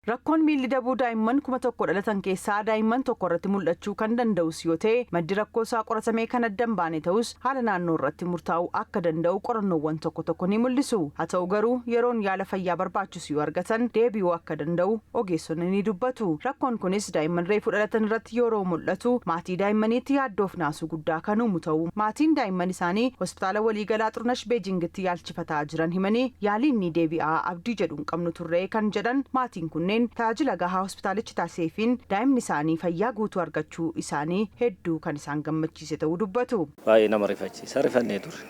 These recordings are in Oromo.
Rakkoon miilli dabuu daa'imman 1000 dhalatan keessaa daa'imman tokko irratti mul'achuu kan danda'us yoo ta'e, maddi rakkoo isaa qoratamee kan adda hin baane ta'us, haala naannoo irratti murtaa'uu akka danda'u qorannoowwan tokko tokko ni mul'isu. Haa ta'u garuu, yeroon yaala fayyaa barbaachisu yoo argatan deebi'uu akka danda'u ogeessonni ni dubbatu. Rakkoon kunis daa'imman reefuu dhalatan irratti yeroo mul'atu maatii daa'immaniitti yaaddoof naasuu guddaa kan uumu ta'uu maatiin daa'imman isaanii Hospitaala Waliigalaa Xurunash Beejingitti yaalchifataa jiran himanii, yaaliin ni deebi'aa abdii jedhu hin qabnu turre kan jedhan maatiin kunneen, tajaajila gahaa hospitaalichi taasiseefiin daa'imni isaanii fayyaa guutuu argachuu isaanii hedduu kan isaan gammachiise ta'uu dubbatu. Baay'ee nama rifachiisa, rifannee ture.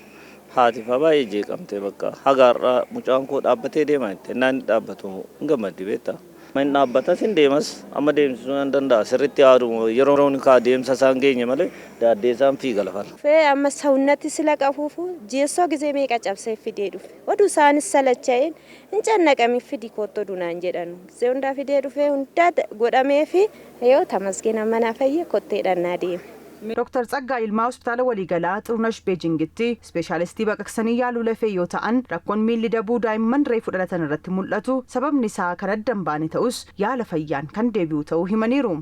Haati faa baay'ee jeeqamtee, bakka hagaarraa mucaan koo dhaabbatee deema jette. Innaan inni dhaabbatu hin gammaddi, beektaa. Inni dhaabbatas hin deemas, amma deemsisuu nan danda'a. Sirriitti haadhu yeroo inni kaa deemsa isaan geenye malee daaddee isaan fiiga lafarra. Fee amma sawunnatti sila qafuufu jeessoo gizee meeqa cabsee fidee dhufe. Oduu isaanis salacha'een hin cannaqamin, fidi koottu oduu naan jedhanu. Gizee hundaa fidee dhufee hundaa godhameefi yoo tamasgeen amma naa fayye kotteedhaan naa deeme. Dr. Tsaggaa Ilmaa Hospitaala Waliigalaa Xurunash Beejingitti ispeeshaalistii baqaqsanii yaaluu lafee yoo ta'an, rakkoon miilli dabuu daa'imman reefu dhalatan irratti mul'atu sababni isaa kan adda hin baane ta'us, yaala fayyaan kan deebi'u ta'uu himaniiru.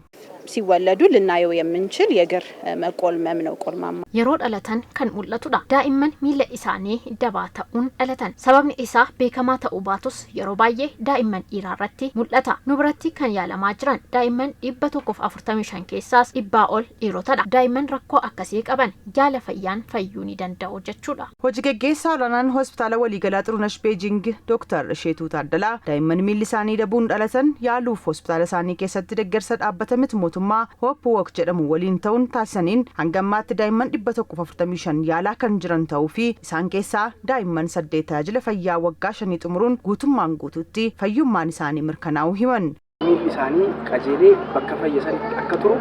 ሲወለዱ ልናየው የምንችል የእግር መቆልመም ነው። ቆልማማ Yeroo dhalatan kan mul'atudha. Daa'imman miila isaanii dabaa ta'uun dhalatan. Sababni isaa beekamaa ta'uu baatus, yeroo baay'ee daa'imman dhiiraa irratti mul'ata. Nu biratti kan yaalamaa jiran daa'imman 145 keessaas 100 ol dhiirotadha. Daa'imman rakkoo akkasii qaban yaala fayyaan fayyuu ni danda'u jechuudha. Hojii geggeessaa olaanaan Hospitaala Waliigalaa Xurunash Beejing Dr. Isheetuu Taaddalaa daa'imman miilli isaanii dabuun dhalatan yaaluuf hospitaala isaanii keessatti deeggarsa dhaabbata miti mootummaa Hope Walk jedhamu waliin ta'uun taasisaniin hanga ammaatti daa'imman 145 yaalaa kan jiran ta'uu fi isaan keessaa daa'imman 8 tajaajila fayyaa waggaa 5 xumuruun guutummaan guutuutti fayyummaan isaanii mirkanaa'uu himan. Miilli isaanii qajeelee bakka fayyisanitti akka turu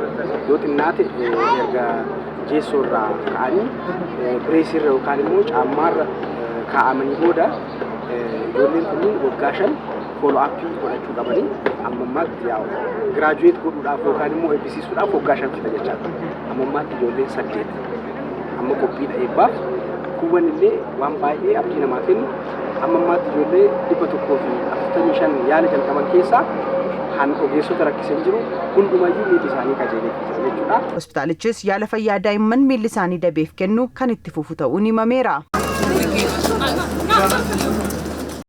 yoo xinnaate erga jeessoo irraa ka'anii brace irra yookaan immoo caammaarra kaa'amanii booda ijoolleen kunniin waggaa 5 follow up godhachuu qabanii, amma ammaatti yaa'u graduate godhuudhaaf yookaan immoo eebbisiisuudhaaf waggaa 5 fixa jechaadha. Amma ammaatti ijoolleen 8 amma qophiidha eebbaaf, kuuwwan illee waan baay'ee abdii namaa kennu. Amma ammaatti ijoollee 145 yaala jalqaban keessaa han ogeessota rakkisan jiru hundumayyuu miilli isaanii qajeelee jira jechuudha. Hospitaalichis yaala fayyaa daa'imman miilli isaanii dabeef kennu kan itti fufu ta'uun himameera.